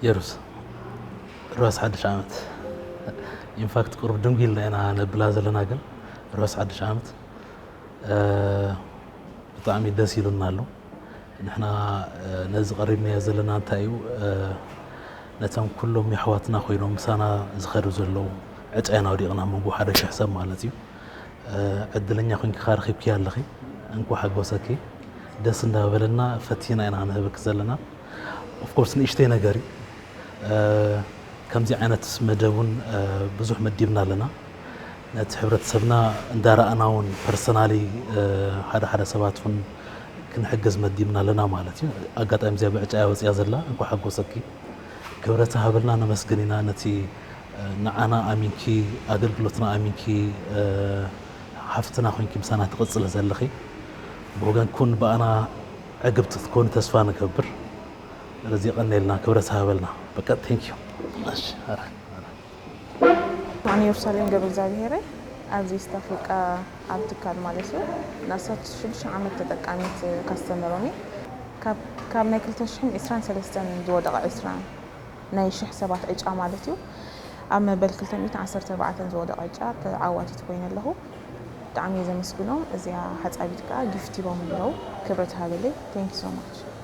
የሩስ፣ ርሑስ ሓድሽ ዓመት። ኢንፋክት ቁሩብ ድንጉ ኢልና ኢና ነብላ ዘለና፣ ግን ርሑስ ሓድሽ ዓመት። ብጣዕሚ ደስ ኢሉና ኣሎ። ንሕና ነዚ ቀሪብናዮ ዘለና እንታይ እዩ፣ ነቶም ኩሎም የሕዋትና ኮይኖም ምሳና ዝኸዱ ዘለዉ ዕጫ ኢና ወዲቕና፣ መንጎ ሓደ ሽሕ ሰብ ማለት እዩ። ዕድለኛ ኮይንኪ ረኺብኪ ኣለኺ። እንኳ ሓጎሰኪ። ደስ እንዳበለና ፈቲና ኢና ንህብክ ዘለና። ኦፍኮርስ ንእሽተይ ነገር እዩ። ከምዚ ዓይነት መደብ እውን ብዙሕ መዲብና ኣለና። ነቲ ሕብረተሰብና እንዳረኣና እውን ፐርሰናሊ ሓደ ሓደ ሰባት እውን ክንሕግዝ መዲብና ኣለና ማለት እዩ። ኣጋጣሚ እዚኣ ብዕጫ እያ ወፂኣ ዘላ። እንኳ ሓጎሰኪ። ክብረት ሃበልና፣ ነመስግን ኢና ነቲ ንዓና ኣሚንኪ፣ ኣገልግሎትና ኣሚንኪ፣ ሓፍትና ኮይንኪ ምሳና ትቕጽሊ ዘለኺ። ብወገንኩን ብኣና ዕግብቲ ክትኮኑ ተስፋ ንገብር። ስለዚ የቐንየልና፣ ክብረት ሃበልና። በቃ፣ ቴንክ ዩ። እሺ፣ ኣረ፣ ኣረ። ኣነ ኢየሩሳሌም ገብረ እግዚኣብሄር እየ። ኣብዚ ኢስት ኣፍሪቃ ኣብ ትካል ማለት እዩ ንኣስታት ሽዱሽተ ዓመት ተጠቃሚት ካስተመሮም እየ። ካብ ናይ ክልተ ሽሕን ዕስራን ሰለስተን ዝወደቐ ዕስራ ናይ ሽሕ ሰባት ዕጫ ማለት እዩ። ኣብ መበል ክልተ ሚእትን ዓሰርተ ኣርባዕተን ዝወደቐ ዕጫ ተዓዋቲት ኮይነ ኣለኹ። ብጣዕሚ እየ ዘመስግኖም። እዚኣ ሓፃቢት ከዓ ጊፍት ሂቦም ኣለዉ። ክብረት ሃበለይ። Thank you so much።